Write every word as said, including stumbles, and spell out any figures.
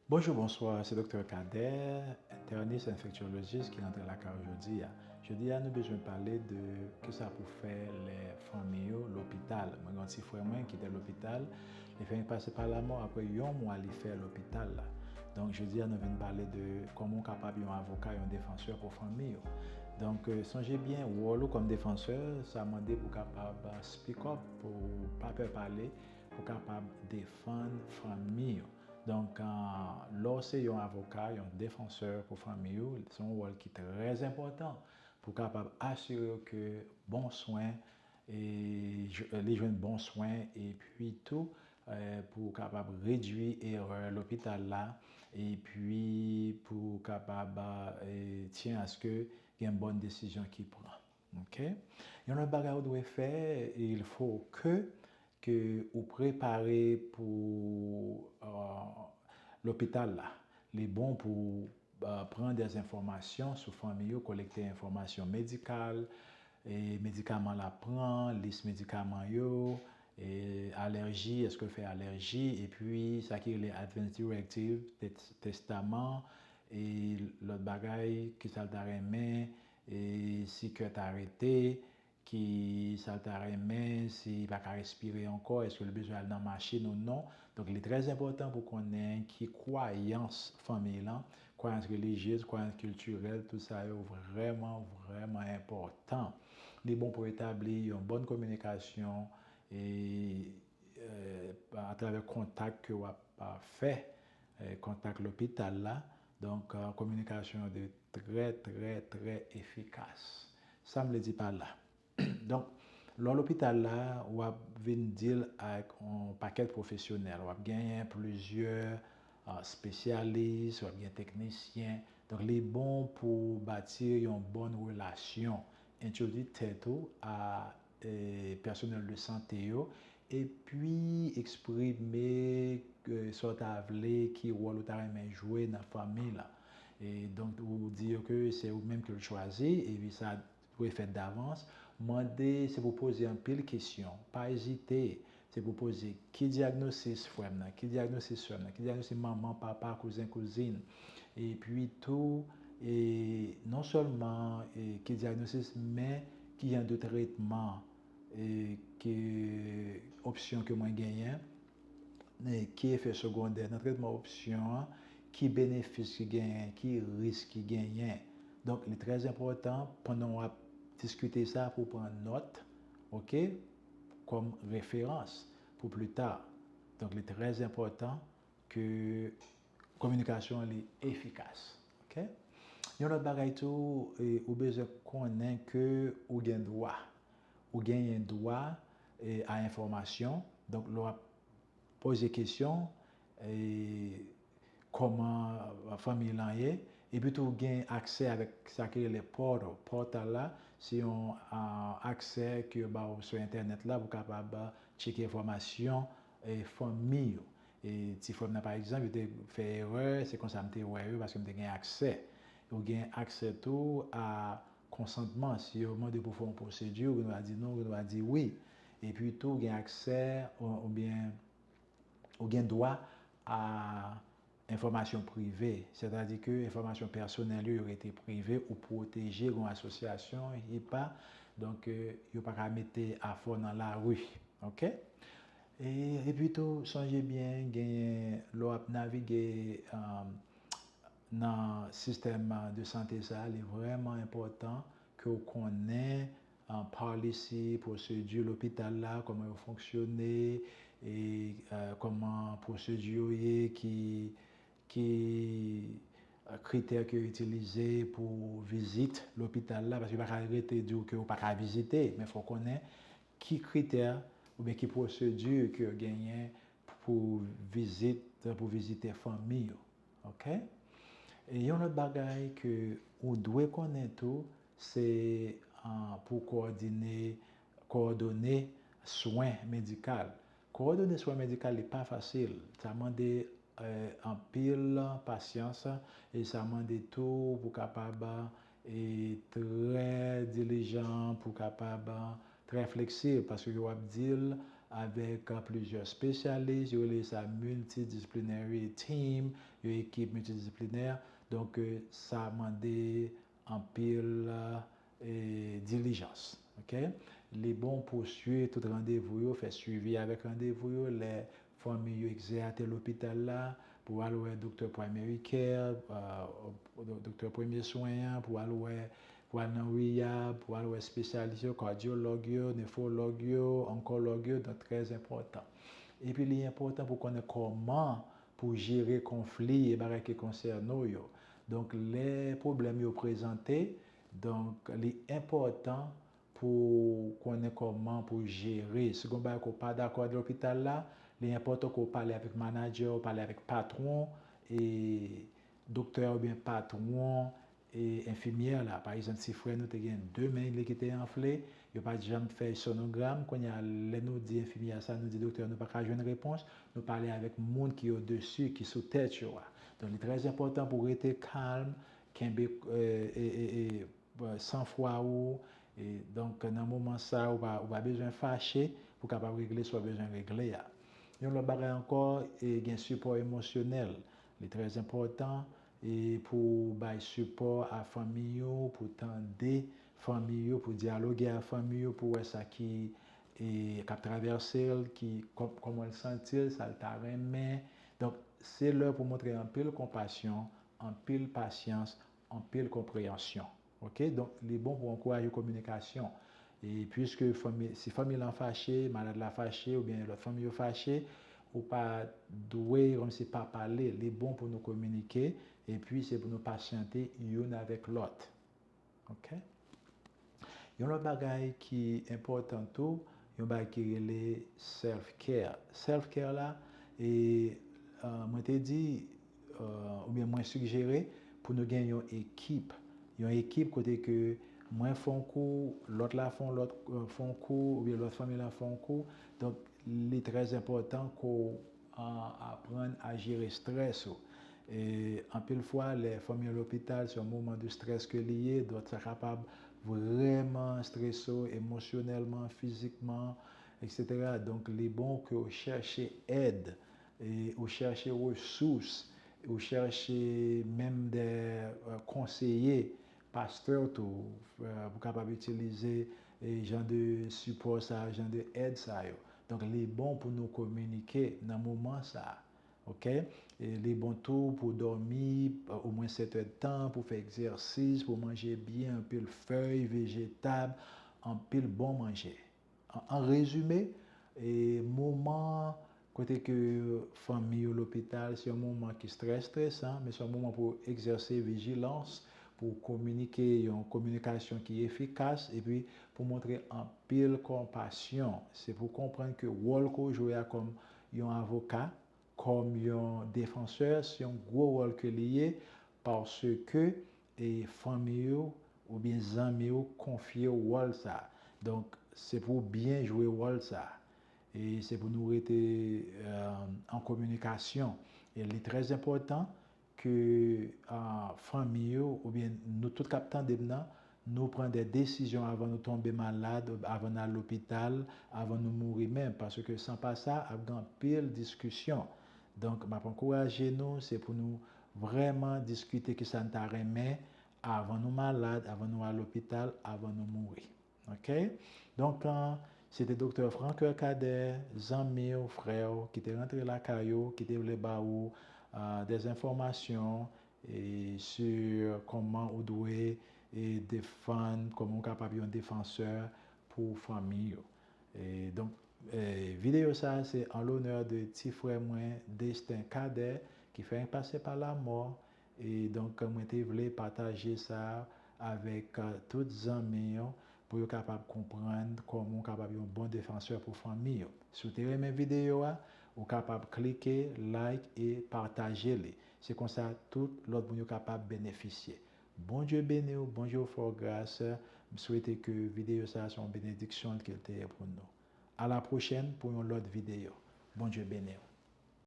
Bonjou, bonswa, se Doktè Kader, intènis enfektyolojis ki rantre lakay ou jodi a. Jodi a, nou bezwen pale de kisa pou fè lè fanmi yo lopital. Mwen gen yon ti frè mwen ki te lopital, li fenk pase pa lanmò apre yon mwa li fè lopital la. Donk, jodi a, nou vin pale de kòman w kapab yon avoka, yon defansè pou fanmi yo. Donk, euh, sonje byen, wòl ou kòm defansè, sa mande pou w kapab, euh, speak up, pou w pa pè pale, pou w kapab defann fanmi yo. Donk, euh, lè w se yon avoka, yon defansè pou fanmi yo, se yon wòl ki trè enpòtan pou w kapab asire w ke bon swen, e, jw- li jwenn bon swen, epi tou, euh, pou w kapab redui erè lopital la, epi pou w kapab, euh, tyen aske gen bòn desizyon ki pran. Ok? Yon lòt bagay ou dwe fè, il faut que, ke ou prepare pou, euh, lopital la. Li bon pou, euh, pran de enfòmasyon sou fanmi yo, kolekte enfòmasyon medikal, e medikaman l ap pran, lis medikaman yo, e alèji, èske l fè alèji, epi sa ki rele advance directive, tes- testaman, e lòt bagay, kisa l ta renmen, e si kè ta rete, ki sa l ta renmen, si li pa ka respire ankò, èske l bezwen al nan machin ou non. Donk, li trè enpòtan pou konnen ki kwayans fanmi lan, kwayans relijyez, kwayans kiltirèl, tout sa yo vrèman, vrèman enpòtan. Li bon pou etabli yon bòn kominikasyon e, euh, atravè kontak ke w ap, euh, fè, euh, kontak lopital la. Donk, euh, kominikasyon yo dwe trè, trè, trè efikas. Sa m vle di pa la. Donk, lè w lopital la, w ap vin deal ak yon pakèt pwofesyonèl. W ap genyen plizyè, euh, espesyalis, w ap gen teknisyen. Donk, li bon pou w bati yon bòn relasyon, entwodui tèt ou a, euh, pèsonèl de sante yo, epi eksprime, euh, sa w ta vle, ki wòl ou ta renmen jwe nan fanmi lan. E donk, ou di yo ke se ou menm ke l chwazi, epi sa dwe fèt davans. Mande, se pou poze anpil kesyon. Pa ezite. Se pou poze, ki dyagnosis frè m nan, ki dyagnosis sè m nan, ki dyagnosis manman, papa, kouzen, kouzin. Epi tou, e non sèlman, e ki dyagnosis, men ki jan de tretman, e ki opsyon ke mwen genyen, e ki efè segondè nan tretman opsyon an, ki benefis ki genyen, ki risk ki genyen. Donk, li trè enpòtan pandan w ap diskite sa pou w pran nòt, ok, kòm referans pou pli ta. Donk, li trè enpòtan ke kominikasyon an li efikas. Ok? Yon lòt bagay tou, e, ou bezwen konnen ke ou gen dwa. Ou genyen dwa, e, a enfòmasyon. Donk, lè w ap poze kesyon, e, kòman fanmi lan ye, epi tou ou gen aksè avèk sa ki rele pòtal. Pòtal la, se yon, a, aksè ke yo ba w sou entènèt la pou w kapab tcheke enfòmasyon, e, fanmi yo. E ti frè m nan, pa egzanp, yo te fè erè, se konsa m te wè yo, paske m te gen aksè. Ou gen aksè tou a konsantman. Si yo mande pou fè yon pwosedi, ou gen dwa di non, ou gen dwa di wi. Epi tou, ou gen aksè, ou, oubyen ou gen dwa a enfòmasyon prive, sètadi ke enfòmasyon pèsonèl yo, yo rete prive, ou pwoteje, gen yon asosyasyon, HIPAA, donk, euh, yo pa ka mete afè w nan lari, ok? E, epi tou, sonje byen, genyen, lè w ap navige, um, nan sistèm de sante sa, li vrèman enpòtan ke w konnen, uh, policy, pwosedi lopital la, kòman yo fonksyone, e, uh, kòman pwosedi yo ye, ki, ki, uh, kritè ke yo itilize pou vizit lopital la, paske yo pa ka rete di w ke w pa ka vizite, men fò w konnen ki kritè oubyen ki pwosedi ke yo genyen pou vizit, pou vizite fanmi yo. Ok? E yon lòt bagay ke ou dwe konnen tou, se, ah, pou kowòdine, kowòdone swen medikal. Kowòdone swen medikal, li pa fasil. Sa mande, eh, anpil pasyans e sa mande tou pou kapab, eh, trè dilijan, pou kapab trè fleksib, paske yo ap di l, avèk plizyè espesyalis, yo rele sa multidisciplinary team, yon ekip miltidisiplinè. Donk, sa mande anpil e, dilijans. Ok? Li bon pou swiv tout randevou yo, fè swivi avèk randevou yo, lè fanmi yo egzeyate lopital la, pou al wè doktè primary care, uh, doktè premye swen an, pou al wè, pou al nan rehab, pou al wè espesyalis yo, kadyològ yo, nefwològ yo, onkològ yo, donk trè enpòtan. Epi li enpòtan pou konnen kòman pou jere konfli e bagay ki konsène w yo. Donk, lè pwoblèm yo prezante, donk, li enpòtan pou konnen kòman pou jere. Si gon bagay ke w pa dakò ak lopital la, li enpòtan ke w pale avèk manadjè w, pale avèk patwon, e doktè oubyen patwon, e enfimyè la. Pa egzanp, si frè nou te gen de men li ki te anfle, yo pa t janm fè sonogram. Kounye a, lè nou di enfimyè sa, nou di doktè, nou pa ka jwenn repons, nou pale avèk moun ki odesi, ki sou tèt yo a. Donk, li trè enpòtan pou rete kalm, kenbe, e, e, e, e, sanfwa ou. E, donk, nan moman sa, ou pa, ou pa bezwen fache pou kapab regle sa w bezwen regle a. Yon lòt bagay ankò, e, gen sipò emosyonèl. Li trè enpòtan, e, pou bay sipò a fanmi yo, pou tande fanmi yo, pou dyaloge a fanmi yo, pou wè sa ki, e, k ap travèse l, ki, kò-, kòman l santi l, sa l ta renmen. Donk, se lè pou montre anpil konpasyon, anpil pasyans, anpil konpreyansyon. Ok? Donk, li bon pou ankouraje kominikasyon. E piske fanmi, si fanmi lan fache, malad la fache, oubyen lòt fanmi yo fache, ou pa dwe kòmsi pa pale. Li bon pou nou kominike, epi se pou nou pasyante youn avèk lòt. Ok? Yon lòt bagay ki enpòtan tou, yon bagay ki rele self-care. Self-care la, e, e, mwen te di, e, oubyen mwen sigjere pou nou gen yon ekip. Yon ekip kote ke mwen fè yon kou, lòt la fè yon lòt, e, fè yon kou, oubyen lòt fanmi lan fè yon kou. Donk, li trè enpòtan ke w, e, aprann a jere estrès ou. E anpil fwa, lè fanmi an lopital, se yon moman de strès ke li ye, donk sa kapab vrèman estrese w emosyonèlman, fizikman, etsetera. Donk, li bon ke w chèche èd, e ou chèche resous, ou chèche menm de, e, konseye, pastè tou, e, pou kapab itilize, e, jan de sipò sa, jan de èd sa yo. Donk, li bon pou nou kominike nan moman sa. Ok? E li bon tou pou dòmi, e, omwen sèt è d tan, pou fè egzèsis, pou manje byen, anpil fèy, vejetab, anpil bon manje. An, an rezime, e, moman kote ke fanmi yo lopital, se yon moman ki trè estresan, men se yon moman pou egzèse vijilans, pou kominike yon kominikasyon ki efikas, epi pou montre anpil konpasyon. Se pou konprann ke wòl ke w jwe a kòm yon avoka, kòm yon defansè, se yon gwo wòl ke li ye, paske, e, fanmi yo oubyen zanmi yo konfye w wòl sa. Donk, se pou w byen jwe wòl sa. E se pou nou rete, e, an kominikasyon. E li trè enpòtan ke, a, fanmi yo, oubyen nou tout k ap tande m nan, nou pran de desizyon avan nou tonbe malad, avan n al lopital, avan nou mouri menm, paske san pa sa, ap gen anpil diskisyon. Donk, m ap ankouraje nou, se pou nou vrèman diskite kisa n ta renmen avan nou malad, avan nou al lopital, avan nou mouri. Ok? Donk, e, se te Doktè Francoeur Cadet, zanmi w, frè w, ki te rantre lakay ou, ki te vle ba ou, e, des enfòmasyon, e, sur kòman ou dwe, e, defann, kòman ou kapab yon defansè pou fanmi yo. E, donk, e, videyo sa a se an lonè de ti frè mwen, Destin Cadet, ki fèk pase pa lamò. E donk, mwen te vle pataje sa avèk, e, tout zanmi yo pou yo kapab konprann kòman w kapab yon bon defansè pou fanmi yo. Si w te renmen videyo a, ou kapab klike, like e pataje li. Se konsa tout lòt moun yo kapab benefisye. Bondye beni w, Bondye fè w gras. M swete ke videyo sa a se yon benediksyon ke l te ye pou nou. A la pwochèn pou yon lòt videyo. Bondye beni w.